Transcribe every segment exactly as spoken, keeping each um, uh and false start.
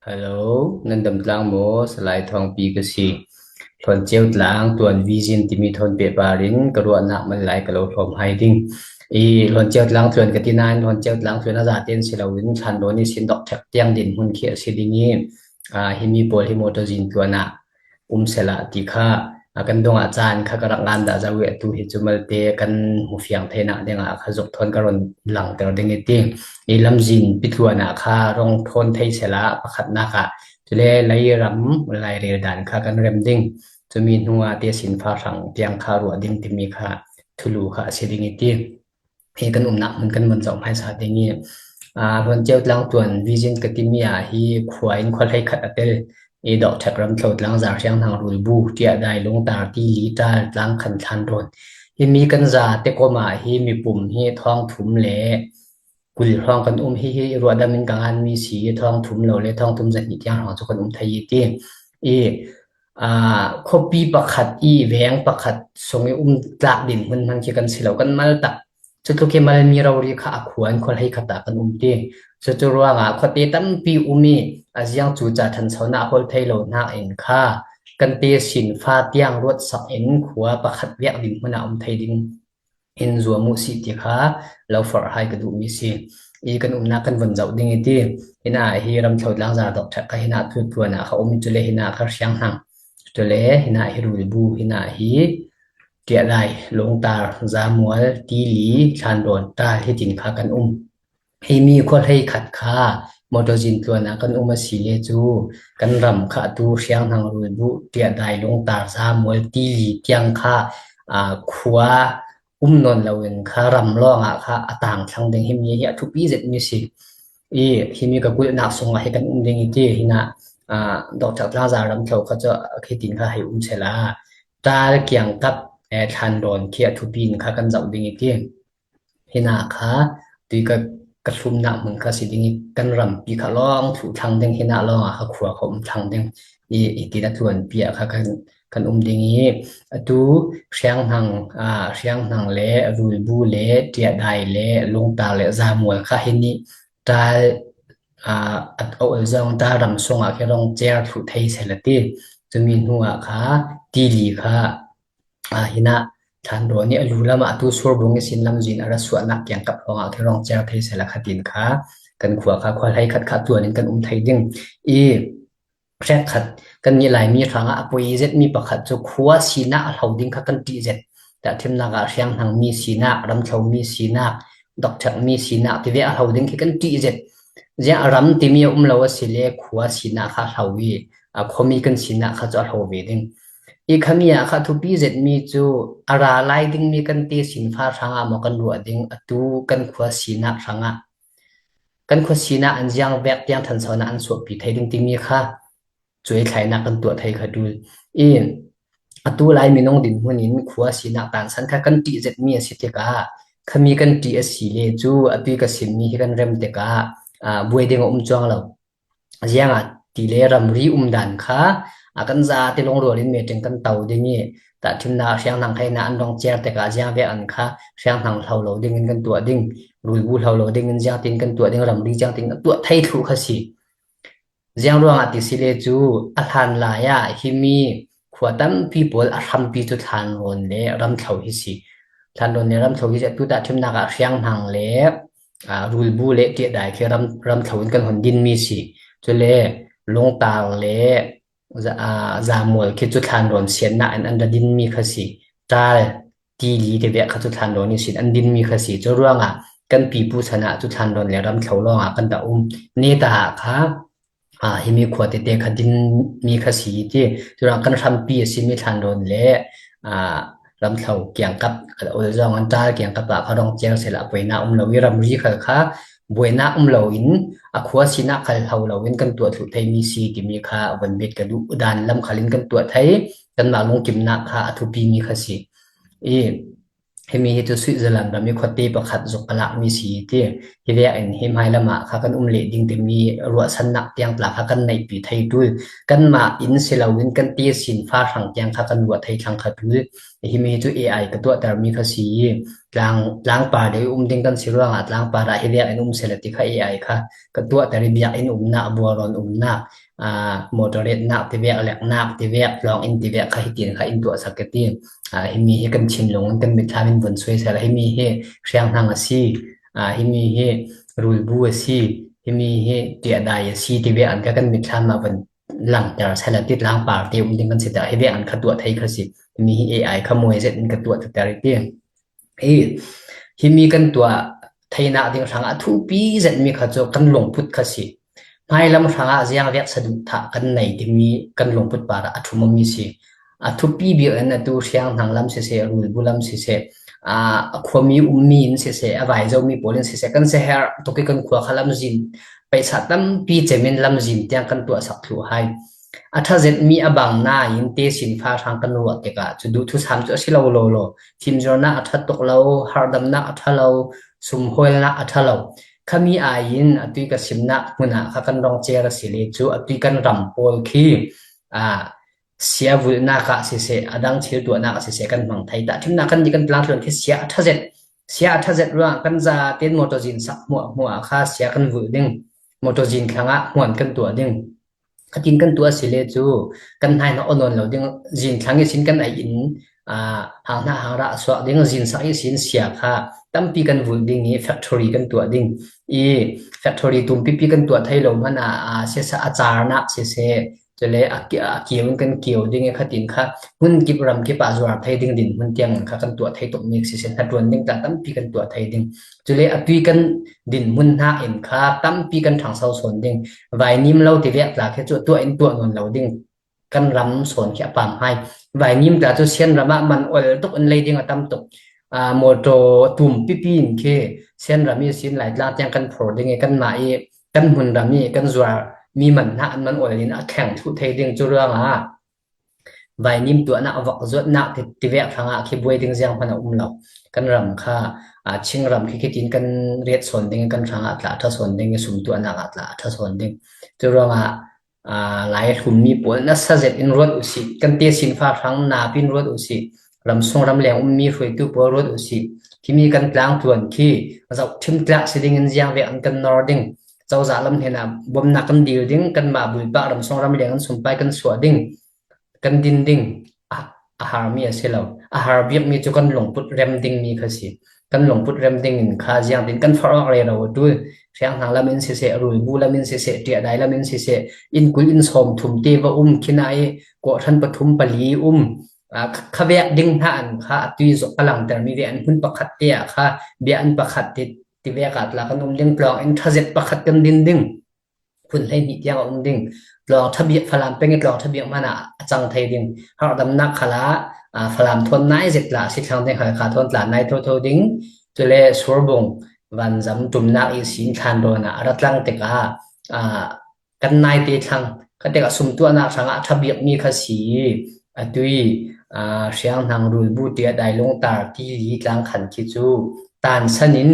Hello, nan dam tlang maw? Salai Thawngpi ka si. Hluanciau tlang tuan vision timi thawn pehpar in ka ruahnak man lai ka lo hrawm hai ding. I hluanciau tlang tuan ka ti nain hluanciau tlang tuan a zaten si loin thlandawn ihsin dawhthek tiang dinhmun khi a si ding i, aa, himi pawl hi motor zin tuan ah um sehla ti kha, a, kan dongah caan kha ka rak ngan dah zo i atu hi cu malte kan hmu fiang theinak dingah kha zuk thawn ka run langter ding i ti. I lamzin pitluan ah kha rong thawn thei sehla pakhatnak ah cule leiram lairel dan kha kan rem ding. Cumi hnuah tesinfa hrang tiang kha ruah ding timi kha thulu kha a si ding i ti. Hi kan umnak hmun kan vun zoh hmaisa ding i, aa, hluanciau tlang tuan vision ka timi ah hi khua in khua hleikhat a tel i dawhthek ramthlo tlangzar hrianghnang rulbu ṭiahdai lungtar tili ṭal tlangkhan thlandawn. Himi kan za te kom ah hi mipum hi thawngthum le kul hrawng kan um hi, hi ruahdam in ka nganmi si i thawngthum lo le thawngthum zahnih tiang hrawng cu kan um thei i ti. I, aa, khuapi pakhat i veng pakhat sung i um tlak dinhmun hmang khi kan si lo, kan mal tak. Cutluk hi malmi rori kha a khua in khua hleikhat ah kan um ti. Cucu ruangah khuate tampi um i a ziang cu ca ṭhanchonak a hawl thei lo hnakin kha kan tesinfa tiang ruatsak in khua pakhat vek dinhmun ah um thei ding in zuam uh sih ti kha lo forh hai ka duhmi si. I kan umnak kan vun zoh ding i ti. Hinah hi ramthlo tlangzar dawhthek kha hinah tutluan ah kha um i cule hinah kha hrianghnang. Cule hinah hi rulbu, hinah hi ṭiahdai, lungtar, zamual, tili, thlandawn, ṭal hitin kha kan um. Himi khua hleikhat kha motor zin tluan ah kan um a si le cu kan ram kha atu hrianghnang rulbu, ṭiahdai, lungtar, zamual, tili tiang kha, aa, khua um nawn loin kha ram lawngah kha a tang thlang ding. Himi hi a thupi zetmi si. I himi ka kulhnak sungah hi kan um ding i ti. Hinah, aa, dawhthek tlangzar ramthlo kha cu a khitin kha hei um sehla ṭal kiangkap, eh, thlandawn khi a thupi in kha kan zoh ding i ti. Hinah kha tui ka, ka thlumnak hmun kha si ding i kan rampi kha lawng thluh thlang ding, hinah lawngah kha khua kha um thlang ding i, i tin a tluanpi ah kha kan, kan um ding i atu hrianghnang, aa, hrianghnang le rulbu le ṭiahdai le lungtar le zamual kha hi nih ṭal, aa, a, a ol zong ṭal ram sungah khi rong cer thluh thei sehla ti. Cumi hnuah kha tili kha, aa, hinah thlandawn i a lu lamah atu surbung ihsin lamzin a ra suahnak kiangkap hrawngah khi rong cer thei sehla khatin kha kan khua kha khua hleikhat kha tuan in kan um thei ding i hrekkhat kan nih Laimi hrangah a poi zetmi pakhat cu khua sinak a hlo ding kha kan ṭih zet. Tahṭhimnak ah hrianghnangmi sinak, ramthlomi sinak, dawhthekmi sinak tivek a hlo ding khi kan ṭih zet. Ziah ram timi a um lo a si le khua sinak kha a hlo i, a khuami kan sinak kha cu a hlo ve ding. I khami ah kha thupi zetmi cu a ra lai dingmi kan tesinfa hrangah maw kan ruah ding, atu kan khua sinak hrangah kan khua sinak an ziang vek tiang ṭhanchonak an suahpi thei ding timi kha cuaithlainak kan tuah thei kha ṭul. I atu lai minung dinhmun in khua sinak tansan kha kan ṭih zetmi a si tikah khami kan ṭih a si le cu atu i ka simmi hi kan rem tikah, aa, buai ding a um cuang lo. Ziangahtile ramri umdan kha a kan zate lungrual in meeting kan to ding i tahṭhimnak hrianghnang kha hinah an rong cer tikah ziang vek an kha hrianghnang hlo lo ding in kan tuah ding, rulbu hlo lo ding in ziangtin kan tuah ding, ramri ziangtin kan tuah thei thluh kha si. Ziang ruangah ti si le cu a hlan lai ah himi khua tampi pawl a hrampi cu thlandawn le ramthlo hi si. Thlandawn le ramthlo hi si, atu tahṭhimnak ah hrianghnang le, aa, rulbu le ṭiahdai khi ram, ramthlo in kan hun dinmi si. Cule lungtar le za, aa, zamual khi cu thlandawn siannak in an ra dinmi kha si. Ṭal, tili tivek kha cu thlandawn ihsin an dinmi kha si. Cu ruangah kan pipu chan ah cu thlandawn le ramthlo lawngah kan dah um. Neta ah kha, aa, himi khua tete kha dinmi kha si ti. Cu ruangah kan hrampi a simi thlandawn le, aa, ramthlo kiangkap, a ol zong an ṭal kiangkap ah kha rong cer sehla buainak um lo i ramri khal kha buainak um loin a khua sinak khal hlo loin kan tuah thluh theimi si timi kha a von bet ka duh. Dan lam khal in kan tuah thei, kanmah lungkimnak kha a thupimi kha si. I himi hi cu Switzerland ram i khuate pakhat zuk a lakmi si ti. Hi vekin hi hmailam ah kha kan um leh ding timi ruahsannak tiang tla kha kan neihpi thei ṭul. Kanmah in si loin kan tesinfa hrang tiang kha kan ruah thei thlang kha ṭul. Himi hi cu A I ka tuahtermi kha si i tlang, tlangpar deuh i um ding kan si ruangah tlangpar ah hi vek in um sela ti kha A I kha ka tuahter i biakinn umnak, bualrawn umnak, aa, motor retnak ti vek, leknak ti vek, tlawng in ti vek kha hitin kha in tuahsak ka ti. Aa, himi hi kan thinlung in kan mitthlam in vun suai sela, himi hi hrianghnang a si, aa, himi hi rulbu a si, himi hi tiahdai a si ti vek an kha kan mitthlam ah van langter sela ti tlangpar te um ding kan si ta, hi vek an kha tuah thei kha si. Himi hi A I kha muai zet in ka tuah ta ter i ti. I, himi kan tuah theinak ding hrangah a thupi zetmi kha cu kan lungput kha si. Hmailam hrangah ziang vek saduhthah kan nei timi kan lungput parah a thum awmi si. A thupi bik in atu hrianghnang lam siseh, rulbu lam siseh, aa, a khuami ummi in siseh, a vaizomi pawl in siseh, kan seher tuk i kan khua kha lamzin, paisa tampi cemin lamzin tiang kan tuahsak thluh hai. A ṭha zetmi a bang nain tesinfa hrang kan ruah tikah cu duhthusam cu a si lo lo lo. Fimzuarnak a ṭha tuk lo, harhdamnak a ṭha lo, sumhawlnak a ṭha lo. Khami aiin a tui ka simnak hmun ah kha kan rong cer a si le cu a tui kan ram pawl khi, aa, sia vulhnak ah siseh, a dang thil tuahnak ah siseh kan hmang thei. Tahṭhimnak kan nih kan tlangtluan khi sia a ṭha zet, sia a ṭha zet ruang kan zaten motor zin sak hmuahhmuah ah kha sia kan vulh ding, motor zin thlangah hmuan kan tuah ding. Khatin kan tuah a si le cu kan hnaihnak aw nawn lo ding, zin thlang ihsin kan aih in, aa, hang hna hang rah a suak ding, zin sak ihsin sia kha tampi kan vulh ding i factory kan tuah ding i factory tumpipi kan tuah thei lo hmanh ah, aa, siasa a carnak siseh, cule a ki-, a kio in kan kio ding i khatin kha hmun kip ram kip ah zuar thei ding dinhmun tiang in kha kan tuah thei tukmi siseh, hnaṭuan ding tla tampi kan tuah thei ding. Cule a tui kan dinhmun hna in kha tampi kan ṭhangso sawn ding. Vainim lo ti vek tla khi cu tuah in tuah nawn lo ding. Kan ram sawn khi a pam hai. Vainim tla cu Sian ram ah man ol tuk in lei ding a tam tuk. Aa, motor tum pipi in khi Sian ram ihsin Laitlang tiang kan phor ding i kanmah i kan hmun ram i kan zuar mi man hna an man ol in a thleng thluh thei ding cu ruangah vainim tuahnak, vok zuatnak ti, ti vek hrangah khi buai ding ziang hmanh a um lo. Kan ram kha, aa, Chingram khi khitin kan ret sawn ding, kan hrangah tla a ṭha sawn ding, sum tuahnak ah tla a ṭha sawn ding. Cu ruangah, aa, Lai hlummi pawl nasa zet in ruat u sih, kan tesinfa hrang napi in ruat u sih, ramsung ramleng ummi hruaitu pawl ruat u sih. Khimi kan tlangtluan khi zohṭhim tlak si ding in ziang vek an kan nor ding. Cozah lam hnenah bawmhnak kan dil ding, kanmah bulpak ramsung ramleng an sumpai kan suah ding. Kan din ding a, a harmi a si lo. A har bikmi cu kan lungput rem dingmi kha si. Kan lungput rem ding in kha ziangtin kan forh awk rero a ṭul. Hrianghnang lam in siseh, rulbu lam in siseh, ṭiahdai lam in siseh, innkul in sawmthum te va um, khinah i kawhhran pathum pali um. Aa, kha, kha vek ding hna an kha a tui zok a langtermi ve an hmun pakhat te ah kha bia an pakhat te ti vek ah tla kan um ding, tlawng in ṭha zet pakhat kan din ding. Phun hleihnih tiang a um ding. Tlawng ṭha bik, Falam peng i tlawng ṭha bik hmanh ah a cang thei ding. Harhdamnak khal ah, aa, Falam thawn nai zet tla a si thlang ding, Halkha thawn tla nai thotho ding. Cule Surbung vanzam ṭumnak ihsin thlanrawn ah a ra tlang tikah, aa, kan naite thlang. Kha tikah sum tuahnak hrangah a ṭha bikmi kha si. A tui, aa, hrianghnang, rulbu, ṭiahdai, lungtar, T V, tlang khan khi cu tansan in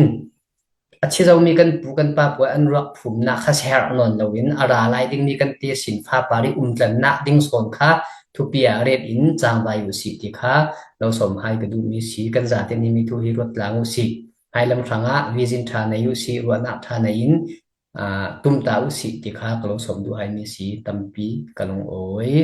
a thi zomi kan pu kan pa pawl an ruak phumnak kha seher nawn loin a ra lai dingmi kan tesinfa par i umtlannak ding sawn kha thupi ah ret in cangvai u sih ti kha lo sawm hai ka duhmi si. Kan zaten himi thu hi ruat tlang u sih. Hmailam hrangah vision ṭha nei u sih, ruahnak ṭha nei in, aa, tumtah u sih ti kha ka lo sawm duh haimi si. Tampi ka lungawi.